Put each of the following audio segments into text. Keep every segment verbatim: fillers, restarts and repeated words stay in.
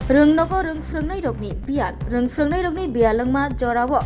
Rwngnogo rwng phrwngnairokni biyal. Rwng phrwngnairokni biyal wngma jorao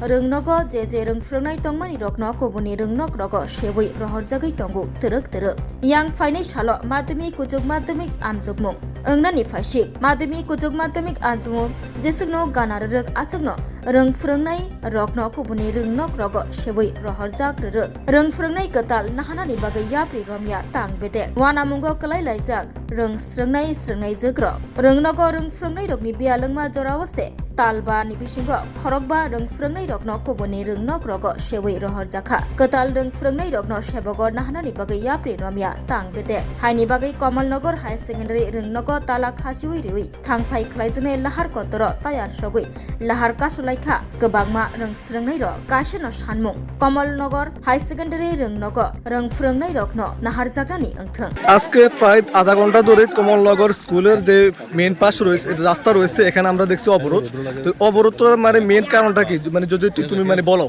rwngnogo je je rwng phrwngnai tongmani rokno kubuni rwngnok rogo sebwi rohorjagwi tongo twrwk twrwk. Yang phainai salo madhyamik kuchuk madhyamik amjokmung wngnani phaisik madhyamik kuchuk madhyamik amjokmung jeswkno gana rwrwk aswkno rwng phrwngnai rokno kubuni rwngnok rogo sebwi rohorjak rwrwk. Rwng phrwngnai kwtal nahanani bagwi yapri romya tang bedek. Wanamungo kwlai laijak rwng srwngnai srwngnaijwk rok. Rwngnogo rwng phrwngnai rokni biyal wngma jorao se talba ni bisingo khorokba rwng phrwngnai rokno kubuni rwngnok rogo sebwi rohorjakha. Kwtal rwng phrwngnai rokno sebogo nahanani bagwi yapri romya tang bedek. Haini bagwi Kamalnagar High Secondary rwngnogo tala khasiwi riwi thangphai khlaijaknai lahar kotoro tayar sogwi lahar kasulaikha kwbangma rwng srwngnai rok. Kaisano sanmung Kamalnagar High Secondary rwngnogo rwng phrwngnai rokno naharjaknani wngthwng. আজকে প্রায় আধা ঘন্টা ধরে কমলনগর স্কুলের যে মেইন পাশ রয়েছে, রাস্তা রয়েছে, এখানে আমরা দেখছি অবরোধ। তো অবরোধটার মানে মেইন কারণটা কি, মানে যদি একটু তুমি মানে বলো।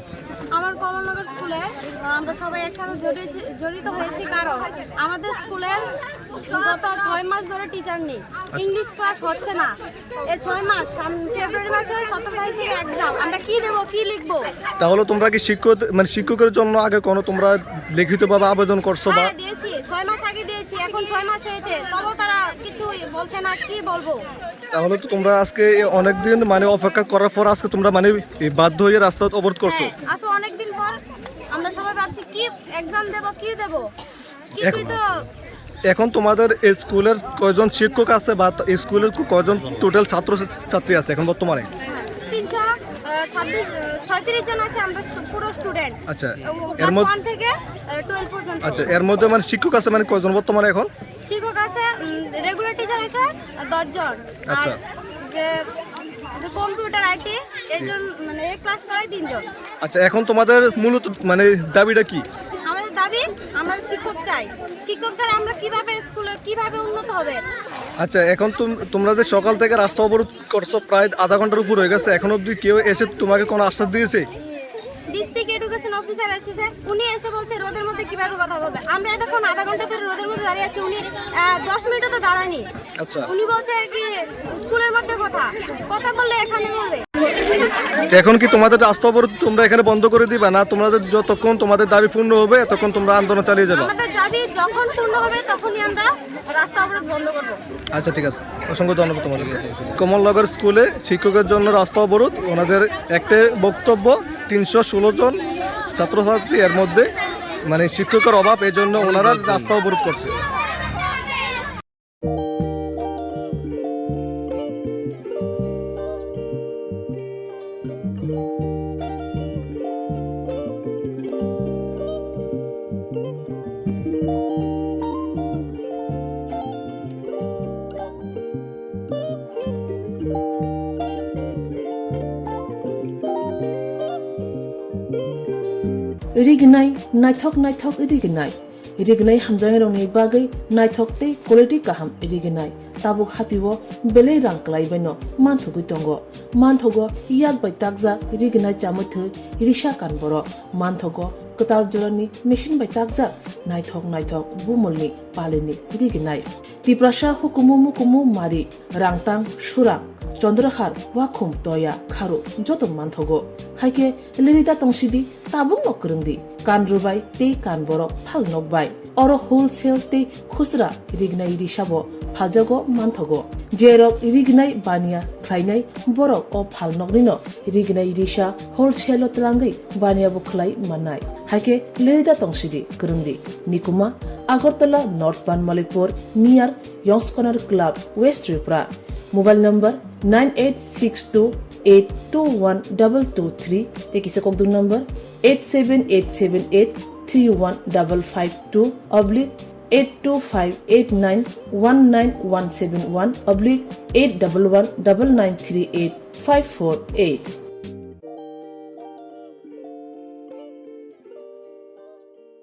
আমার কমলনগর স্কুলে, আহ, আমরা সবাই একসাথে জড়িয়েছি-, জড়িত হয়েছি, কারণ আমাদের স্কুলের গত ছয় মাস ধরে টিচার নেই, ইংলিশ ক্লাস হচ্ছে না। এই ছয় মাস, সাম-, ফেব্রুয়ারি মাসে সতেরো তারিখ থেকে এক্সাম, আমরা কি দেবো, কি লিখবো? তাহলে তোমরা কি শিক্ষক, মানে শিক্ষকের জন্য আগে কোনো তোমরা লিখিতভাবে আবেদন করছো বা? হ্যাঁ, দিয়েছি, ছয় মাস আগে দিয়েছি, এখন ছয় মাস হয়েছে, তবু তারা কিছুই বলছে না, কি বলবো? তাহলে তো তোমরা আজকে অনেক দিন মানে অপেক্ষা করার পর আজকে তোমরা মানে এই বাধ্য হয়ে রাস্তা অবরোধ করছো। হ্যাঁ, আজকে অনেক দিন পর আমরা সবাই ভাবছি কি এক্সাম দেবো, কি দেবো, কিছুই এখন তো। এখন তোমাদের এই স্কুলের কয়জন শিক্ষক আছে বা ত-, এই স্কুলের কু-, কয়জন টোটাল ছাত্র ছাত্রী আছে এখন বর্তমানে? তিনশো, আহ, ছাব্বিশ, আহ, ছয়ত্রিশ জন আছে আমরা সু-, পুরো স্টুডেন্ট। আচ্ছা, ও, এর ক্লাস মধ্যে ওয়ান থেকে, আহ, টুয়েলভ পর্যন্ত। আচ্ছা, এর মধ্যে মানে শিক্ষক আছে মানে কয়জন বর্তমানে এখন? শিক্ষক আছে, উম, রেগুলার টিচার আছে, আহ, দশ জন। আচ্ছা। আর যে, যে কম্পিউটার আইটি, এই জন, মানে, এই ক্লাস করায় তিনজন। আচ্ছা, এখন তোমাদের মূলত, মানে, দাবিটা কি? আমাদের দাবি, আমরা শিক্ষক চাই। শিক্ষক ছাড়া আমরা কিভাবে স্কুলে, কিভাবে উন্নত হবে? আচ্ছা, এখন তুম-, তোমরা যে সকাল থেকে রাস্তা অবরোধ করছো, প্রায় আধা ঘন্টার উপর হয়ে গেছে, এখন অবধি কেউ এসে তোমাকে কোনো আশ্বাস দিয়েছে? ডিস্ট্রিক্ট এডুকেশন অফিসার এসেছে, উনি এসে বলছে, "রোদের মধ্যে কিভাবে কথা বলবে?" আমরা এতক্ষণ আধা ঘন্টা ধরে রোদের মধ্যে দাঁড়িয়ে আছি, উনি, আহ, দশ মিনিটও তো দাঁড়ায়নি। আচ্ছা। উনি বলছে কি, "স্কুলের মধ্যে কথা, কথা বললে এখানে হবে।" এখন কি তোমাদের রাস্তা অবরোধ তোমরা এখানে বন্ধ করে দিবা, না তোমাদের যতক্ষণ তোমাদের দাবি পূর্ণ হবে, এতক্ষণ তোমরা আন্দোলন চালিয়ে যাবে? আমাদের দাবি যখন পূর্ণ হবে, তখনই আমরা রাস্তা অবরোধ বন্ধ করব। আচ্ছা, ঠিক আছে, অসংখ্য ধন্যবাদ তোমাদেরকে। কমলনগর স্কুলে শিক্ষকের জন্য রাস্তা অবরোধ, ওনাদের একটাই বক্তব্য, তিনশো ষোলো জন ছাত্রছাত্রী, এর মধ্যে মানে শিক্ষকের অভাব, এই জন্য ওনারা রাস্তা অবরোধ করছে। Rignai, naithok naithok rignai. Rignai hamjaknairokni bagwi naithok tei quality kaham rignai. Tabuk hatio belai rang kwlaibaino manthogwi tongo. Manthogo yak bai takjak rignai chamwi thwi risa kan borok. Manthogo kwtal jorani machine bai takjak naithok naithok bumulni palini rignai. Tiprasa hukumu mukumu mari, rangtang, surang, chondrahar, wakhum, toya, kharu joto manthogo. Haikhe lirida tongsidi, tabukno kwrwngdi, kan rwbai tei kan borok phal nokbai. Oro wholesale tei khusra rignai risabo phaljago manthogo. Jerok rignai baniya khlainai borok o phalnoknino rignai risa wholesale-o twlangwi baniya bo khlai mannai. Haikhe lirida tongsidi kwrwngdi. Nikuma, Agartala North Banmalipur, near Yongskonar Club, West Tripura. Mobile number nine eight six two eight two one double two three, tei kisa kokduk number eight seven eight seven eight three one double five two oblique eight two five eight nine one nine one seven one oblique eight double one double nine three eight five four eight.